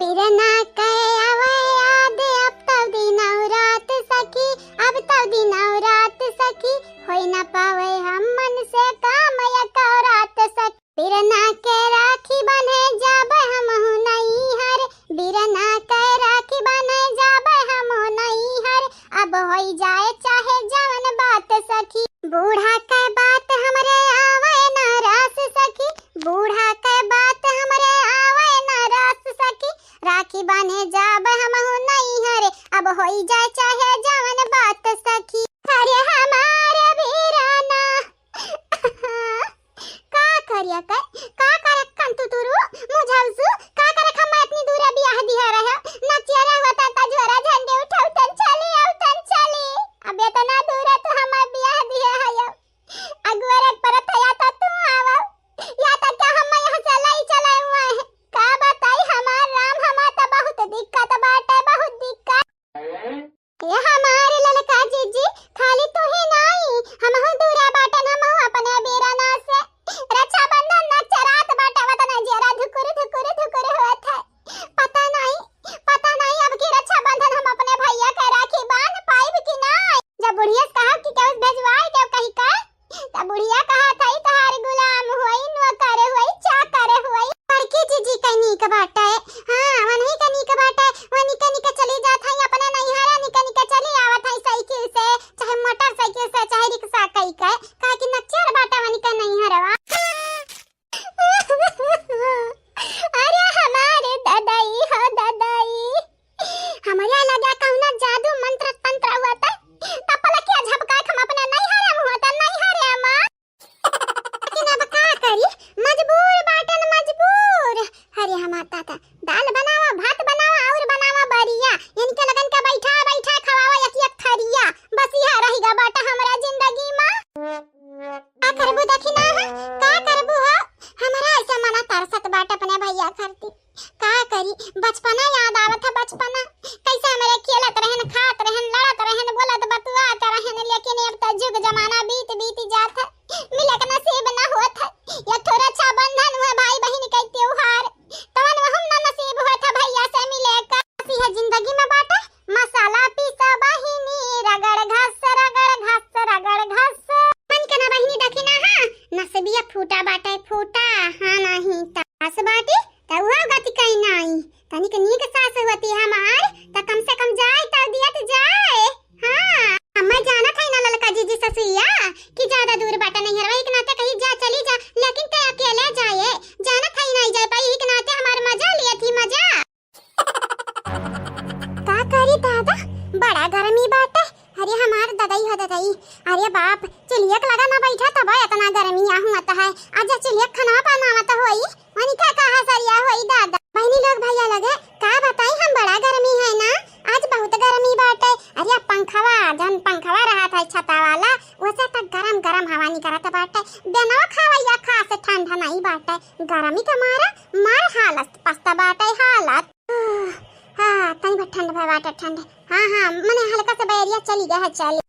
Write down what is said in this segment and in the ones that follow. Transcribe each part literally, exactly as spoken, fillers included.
बिरना के आवे याद अब तौ दिन औ रात सखी, अब तौ दिन औ रात सखी, होई ना पावे हमन से काम एक औ रात सखी। बिरना के राखी बन्हे जाबे हमहू नैहर, बिरना के राखी बन्हे जाबे हमहू नैहर, अब होई जाए चाहे जवन बात सखी। बूढ़ा के बात हमरे आवे ना रास सखी, बूढ़ा के बात हमरे आवे ना रास सखी, राखी बान्हे जाब हमहू नैहर, अब होई जाए चाहे जवन बात सखी। अरे हमार बिरना, का करिया कर, का करे कंतु तुरु, मुझाउसु, का करे खम्मा इतनी दूर बियाह दिया रहे, नचिया रहुआ ता झोरा झंडे उठाऊ तन चली, आऊ तन चली। अब इतना दूर तू हमार बियाह दिया है, अब अगुआ रे परत है, या तो तू आवा, या तो क्या हम यहाँ से लाई चलाए हुए हैं। का बताई हमार राम, हमार तो बहुत दिक्कत बाटे, बहुत दिक्कत। ये हमारे ललका जीजी, खाली तू ही नाई, हमहू दूरा बाटन, हमहू अपने बीरना से। रक्षाबंधन न चरात बाटे, वतन जियरा धुकुर, धुकुर, धुकुर होत है। पता नाई, पता नाई अब की रक्षाबंधन हम अपने भैया के राखी बांध पाइब कि नाई। जब बुढ़िया से कहा कि केहू भेजवाई देव कही का, तब बुढ़िया कहा था, "ई तोहार गुलाम होई, नौकर होई, चाकर होई।" बड़की जीजी के नीक बाटे, हाँ, वनही के नीक बाटे, वनी के निके चली जात हई अपने नैहरा, निके निके चली आवत हई साइकिल से, चाहे मोटरसाइकिल से, चाहे रिक्शा कई के, काहे कि नक्चर बाटे वनी के नैहरवा। अरे हमारे ददाई हो ददाई, हमरा लगा कौनो जादू मंत्र तंत्र हुआ था, त पलकिया झपका के हम अपने नैहरे में हुआ था, नैहरे में। लेकिन अब का करी, मजबूर बाटन मजबूर। अरे हमार दादा, दाल बनावा, भात बनावा और बनावा बरिया, इनके लगन के बैठा बैठा खवावा एक एक थरिया। बस यह रह गा बाटा हमरा जिंदगी में। का करबू दखिना, का करबू हो? हमरा ऐसे मना तरसत बाटे अपने भैया खातिर। का करी, बचपना याद आवत है, बचपना। कैसे हमरे खेलत रहन, खात रहन, लड़त रहन, बोलत बतुआत रहन, लेकिन अब तो जुग जमाना बीत बीत जात है, मिले के नसीब ना होत है। एक ठो रक्षाबंधन हुआ, भाई बहिन के त्योहार, तवन में हम ना नसीब होत है भैया से मिले का। हंसी है जिंदगी में बाटे, मसाला पीसा बहिनी, रगड़ घस, रगड़ घस, रगड़ घस। मन के ना बहिनी दखिना, हाँ, नसबिया फूटा बाटे, फूटा, हाँ, नहीं त। सास बाटी, त उहो गति कहीं नाई। तनिक नीक सास होती हमार, त कम से कम जाए त दियत जाए। हाँ, अम्मा जानत है ना ललका जीजी ससुइया, कि ज्यादा दूर बाटे नैहरवा, एक नाते कहीं जा चली जा, लेकिन ते अकेले जाए, जानत है नहीं जाए पाई, एक नाते हमार मजा लियत ही मजा। का करी दादा, बड़ा गर्मी बाटे। अरे हमार ददई हो ददई, अरे बाप, चुलिया के लगा ना बैठा तब इतना गर्मी आहू आता है। आज चुलिया के खाना बनावत होई, वनी का कहा सरिया होई दादा। बहिनी लोग भैया लोग, का बताई हम, बड़ा गर्मी है ना, आज बहुत गर्मी बाटे। अरे अब पंखवा, जन पंखवा रहा था छता वाला, वैसे तो गरम गरम हवा निकलत बाटे। बेनवा खावैया खा से ठंडा नहीं बाटे, गर्मी के मारा मार हालत पस्त बाटे हालत। हाँ, तनी बहुत ठंड भा बाटे, ठंड। हाँ, हाँ, मने हल्का सा बैरिया चली गया है, चली।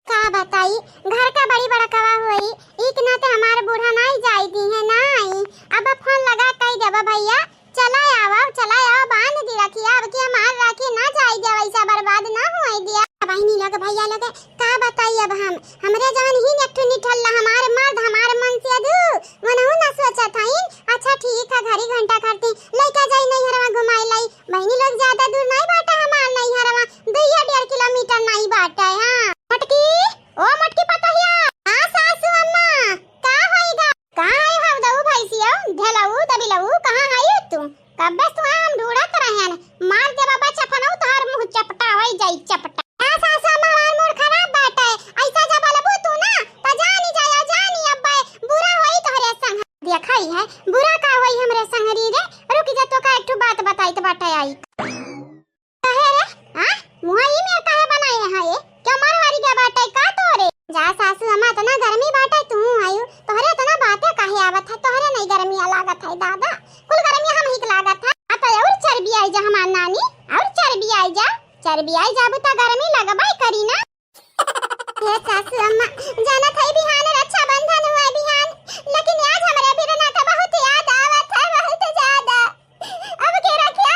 का बताई, घर का बड़ी बड़कवा होई, ई के नाते हमार बूढ़ा नाई जाई दी है, नाई। अब फोन लगा कही देबा, "भैया, चला आवा, चला आवा, बांध दी रखिया, अब की हमार राखी ना जाई दे, वैसा बर्बाद ना हुई दिया।" बहिनी लोग, भैया लोग, का बताई अब हम, हमरे जवन ही एक ठो निठल्ला हमार मर्द, हमार मन से अधू, मनहु ना सोचत हईन। अच्छा ठीक है, घड़ी घंटा करती, लइका जाई नैहरवा घुमाई लाई। बहिनी लोग, ज्यादा दूर नहीं बाटे हमार नैहरवा, दुइया डेढ़ किलोमीटर नहीं बाटे। हाँ मोटकी, ओ मोटकी पतोहिया। हाँ सासू अम्मा, का होइगा? कहाँ है हवदऊ भैंसियो, ढेलऊ दबिलऊ, कहाँ है तू? कब्बे से तू हम ढूंढत रहन, मार दे बाबा चफनऊ, तोहार मुंह चपटा होई जाई चपटा। हाँ सासू अम्मा, हमार मूड खराब बाटे, ऐसा जब बोलबू तू ना, त जानी जाया, जानी अब्बे, बुरा होई तोहरे संग। देखा ही है, बुरा का होई हमरे संगरी रे, रुक जा, तोका एक ठो बात बताइत बाटे आई। काहे रे? हाँ? मुँह ई में काहे बनाए है ये? क्यों मारवारी के बाटे का तोरे? जा सासू अम्मा, इतना गर्मी बाटे तू आयु, तोहरे इतना बातें काहे आवत है? तोहरे नहीं गर्मी लागत है दादा, कुल गर्मी हम ही के लागत है। अब और चर्बी आई जा हमार नानी, और चर्बी आई जा, चर्बी आई जाबू त गर्मी लगबे करी ना। हे सासू अम्मा, जानत है बिहान रक्षाबंधन हुआ बिहान, लेकिन आज हमरे बिरना के बहुत याद आवत है, बहुत ज्यादा। अब के रखिया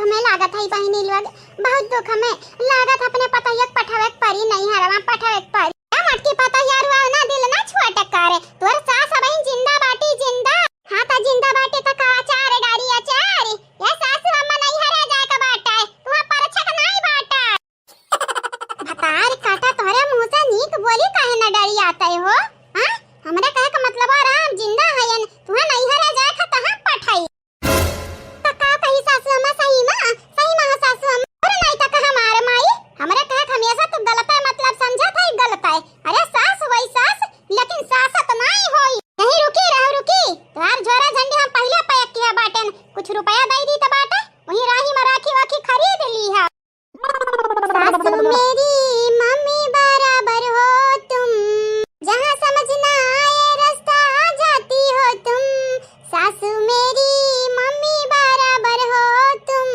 हमें लागत है बहिनी लोग, बहुत दुख हमें लागत, अपने पतोहिया के पठावे के परी, नैहरवा पठावे के परी। ए मोटकी पतोहिया, रुआ ना, दिल ना छोट करे, तोर सास अबहिन जिंदा बाटी, जिंदा। हाँ, त जिंदा बाटी त का अचार डारी अचार। ए सासू अम्मा, नैहरे जाए के बाटे, तुहा परछक नाई बाटे। भतार काटा, तोहरे मुंह से नीक बोली काहे न डरी आते हो? हाँ? हमरे कहे का मतलब रहा, हम जिंदा हयन, तुहे नैहरे जाए खा तहाँ पठाई। त का कही सासू अम्मा, सही मा, सही मा हो सासू अम्मा। अरे नहीं त कहा हमार माई, हमरे कहे का हमेशा तू गलत है, मतलब समझत है गलत है। अरे सास वही सास, लेकिन सास त नहीं होई। नहीं रुकी, रहो रुकी, तोहार झोरा झंडी हम पहले पैक किया बाटेन, कुछ रुपया दे दी त बाटे, वहीं राही में राखी वाखी खरीद ली है। सासू मेरी मम्मी बराबर हो तुम, जहाँ समझ ना आए रास्ता आ जाती हो तुम। सासू मेरी मम्मी बराबर हो तुम।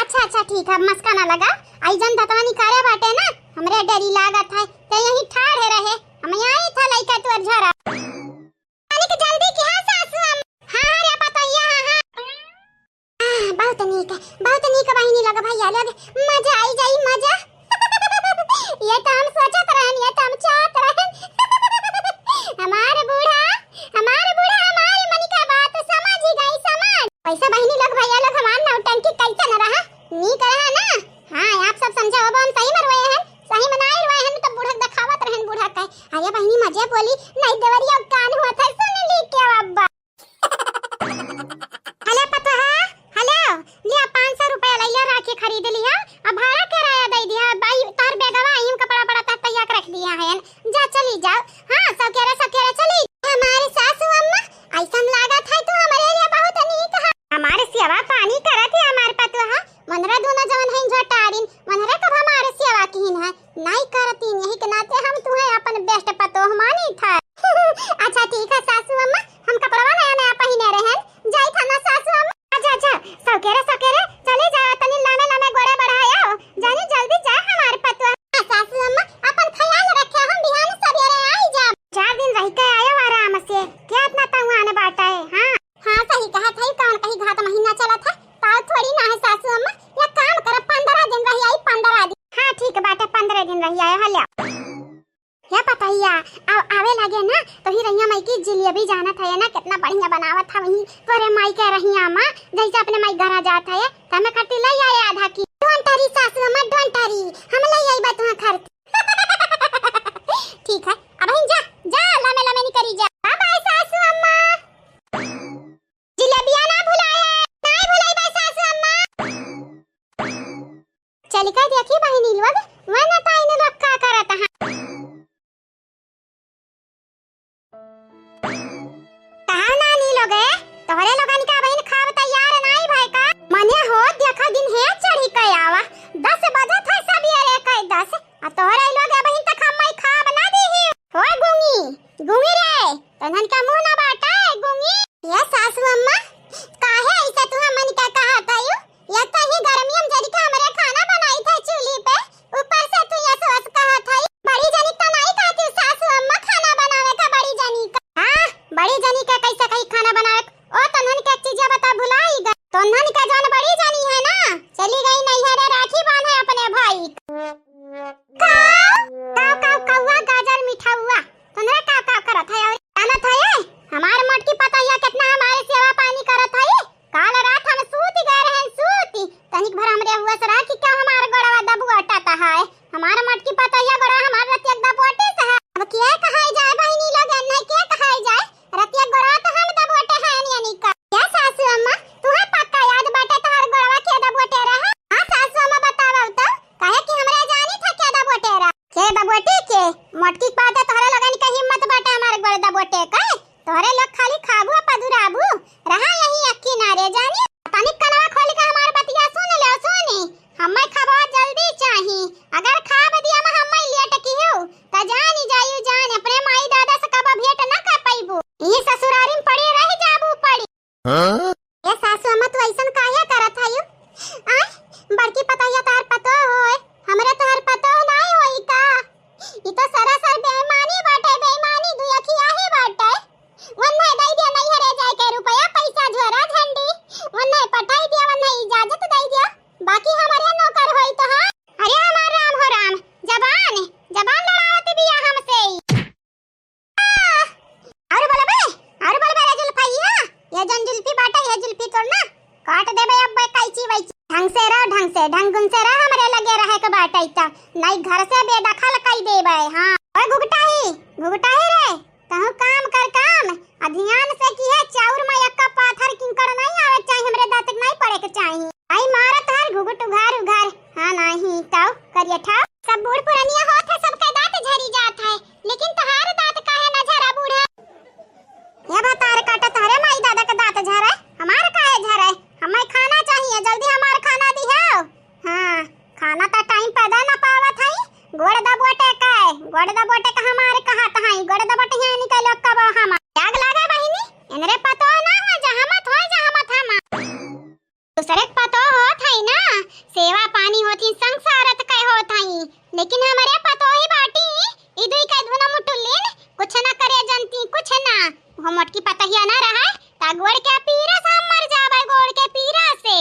अच्छा, अच्छा, ठीक है, अब मस्का ना लगा। आई जन धतवानी करे बाटे ना, हमरे डरी लागत है, ते यहीं ठाढ़े रहे, हम यहाँ ही था लइका तोर झरा। तनिक जल्दी किहा सासू अम्मा। हाँ, हाँ रे पतोहिया, हाँ, हाँ। आह, बहुत नीक, बहुत नीक बहिनी लोग, भैया लोग, मजा आई जाई, मजा। ये तो हम सोचत रहन, ये तो हम चाहत रहन। हमार बूढ़ा, हमार बूढ़ा हमारी मनी का बात समझ ही गई, समझ। वैसे बहिनी लोग, भैया लोग, हमार नौटंकी कैसन रहा? नीक रहा ना? हाँ, आप सब समझा, अब हम सही में रोए हैं, सही में नाई रोए हैं, तो बूढ़ा देखावत रहन, बूढ़ा कहे, अरे बहिनी मजे बोली, नहीं देवरिया कान हुआ था, सुन ली क्या अब्बा? हेलो पतोहा, हेलो, लिया पाँच सौ रुपया लइया, राखी खरीद लिया, अब भाड़ा किराया दे दिया, बाई तार बेगवा आइम कपड़ा बड़ा तक तैयार रख दिया है, जा चली जाओ। हाँ, सौकेरा, सौकेरा चली। हमारे सासू अम्मा, ऐसन लागत है तू हमारे लिए बहुत नीक है। हमारे सेवा पानी करत है हमारे पतोहा, मनरे दोनों जवन हैं झोटारिन, मनरे कब हमारे सेवा कीन है, नहीं करतीन, यही के नाते हम तुम्हें अपन बेस्ट पतोह मानी था। अच्छा ठीक है सासू अम्मा, हम कपड़वा नया नया पहिने रहन, जाई था ना सासू अम्मा। अच्छा, अच्छा, सौकेरे, सौकेरे, चली जा, तनी लमे लमे गोड़े बढ़ायो, जानी जल्दी जा हमार पतोह। हाँ, सासू अम्मा, अपन ख्याल रखे, हम बिहान सबेरे आई जाब। चार दिन रह के आयो आराम से, क्या इतना तंग आने बाटा है, हाँ। हाँ, सही कहा था, कौन कहीं घात महीना चला था, ताव थोड़ी ना है सासू अम्मा, या काम कर, पन्द्रह दिन रही आई, पन्द्रह दिन। हाँ, ठीक बाटे, पन्द्रह दिन रही आयो, हल्या। हे पतोहिया, आव-, आवे लागे ना, तो ही रैया माई की जिलेबी जानत है ना, कितना बढ़िया बनावत है वही तोरे माई के रहिया मा, जैसे अपने माई घरा जात है, तमे खरती लई आए आधा की। Don't worry सासू अम्मा, don't worry, हम लई आई बा तुहा खरती। ठीक है, अब हम जा, जा, लमे लमे नहीं करी जा। Bye bye सासू अम्मा। जिलेबिया ना भुलाए, नाई भुलाइबे सासू अम्मा। चलिका देखी बहिनी लोग, वन ताइन लोग का करत हैं। कहाँ नानी लोग है? तोहरे लोगन का बहिन खाब तैयार नाई भय का? मने हो देखा दिन है चढ़ी के आवा। दस बजत है सबेरे के दस। आ तोहरे लोग अबहिन तक हम्मई खाब ना दीही। हो गूंगी, गूंगी रे, तोहन का मुंह ना बाटे, गूंगी। ये सासू अम्मा, काहे ऐसे तू हमन का कहत हयू? ये तो ही गर्मियन जरी के हमरे खाना बनाई थे चूल्ही पे, ऊपर से तू ये सोच कहत हई। बड़ी जनी तो नहीं कहती सासू अम्मा खाना बनावे का बड़ी जनी का। हाँ, बड़ी जनी का कैसे कही खाना बनावे का? ओ तोहन के एक चीज बता भुलाई गई। तोहन के जौन बड़ी जनी है ना, चली गई नैहरे राखी बांधे अपने भाई। काव, काव, काव, कौआ, गाजर, मिठौआ, तोहरे काव, काव करत है और जानत है, हमार मोटकी पतोहिया कितना हमारे सेवा पानी करत है। काल रात हम सूत गए रहन, सूती, तनिक भर हमरे हुआ से रहा कि क्या हमार गोड़वा दबुआ टटा है। हमार मोटकी पतोहिया गोड़वा हमार रतिया दबुआ टेस है। अब के कहाई जाए बहिनी लोग, नहीं के कहाई जाए, रतिया गोड़वा तो हम दबोटे हैं यानी का। क्या सासू अम्मा, तुहे पक्का याद बाटे तोहार गोड़वा के दबोटे रहा? हाँ सासू अम्मा, बतावल तो, काहे कि हमरा जानी था के दबोटे रहा। के दबोटे के? मोटकी के बाटे तोहरे लोगन के हिम्मत बाटे हमार गोड़ दबोटे के? तोहरे लोग खाली खाबू आ पदुराबू, रहा यही एक किनारे जानी। तनिक कनवा खोल के हमार बतिया सुन ले, सुनी। हम्मे खबवा जल्दी चाही। अगर खाब दिया में हम्मे लेट से ढंगुन से रह, हमरे लगे रहे के बाटे त, नहीं घर से बेदखल कई देबे। हाँ, ओए घुघटाही, घुघटाही रे, तहूँ काम कर काम, आ ध्यान से किहे चाउर में एक्का पाथर किंकड़ नहीं आवे के चाही, हमरे दाँत के नहीं पड़े के चाही। आई मारत हर घुघट उघार उघार, हाँ नहीं, ताऊ करिए ठाव। सब बूढ़ पुरनिया होत है, सबके दाँत झरी जात है, लेकिन तोहार दाँत काहे ना झरा बूढ़ा? ये भतार काटा तोहरे माई दादा के दाँत झरे, हमार काहे झरे? हमें खाना चाहिए, जल्दी हमार खाना दिहाओ। हाँ, खाना त टाइम पे दे ना पावत हई। गोड़ दबोटे के, गोड़ दबोटे के हमार कहत हई, गोड़ दबोटे हियाँ निकलो कब हम। आग लागे बहिनी, इनरे पतो ना हो, जहाँ मत हो, जहाँ मत हम। दूसरे के पतो होत हई ना, सेवा पानी होत ही, संसारत के होत हई, लेकिन हमरे पतो ही बाटी, ई दुई के दुनो मुटुलिन, कुछ ना करे जनती, कुछ ना। वो मोटकी पतहिया ना रहे, ता गोड़ के पीरा से हम मर जाबे, गोड़ के पीरा से।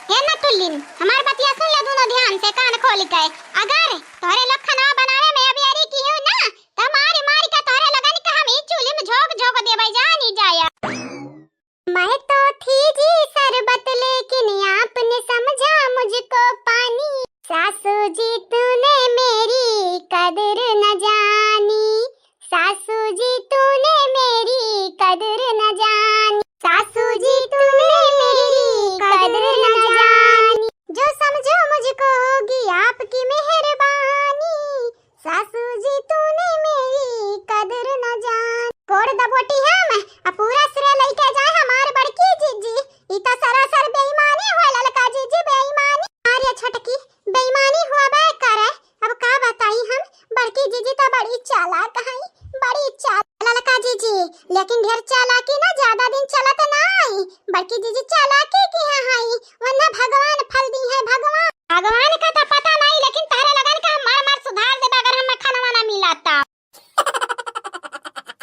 हे नटुल्लिन, हमार बतिया सुन ले दुनो ध्यान से, कान खोल के। अगर तोहरे लोग खाना बनावे में अबियारी किहू ना, त मारी मारी के तोहरे लोगन के हम ई चूल्ही में झोंक झोंक देबे, जानी जाया। मैं तो थी जी शरबत, लेकिन आपने समझा मुझको पानी। सासू जी, तूने मेरी कदर न जानी, सासू जी, तूने मेरी कदर न जानी, सासू जी, तूने मेरी कदर न जानी। जो समझो मुझको होगी आपकी मेहरबानी, सासू जी, तूने मेरी कदर न जानी। गोड़ दबोटी हम, आ पूरा श्रेय लइके जाए हमार बड़की जीजी। ई त सरासर बेईमानी हुआ ललका जीजी, बेईमानी। अरे छोटकी, बेईमानी हुआ बे करे, अब का बताई हम, बड़की जीजी त बड़ी चालाक हई, बड़ी चाल-, ललका जीजी, लेकिन ढेर चालाकी ना ज्यादा दिन चलत नाई। बड़की जीजी चालाकी की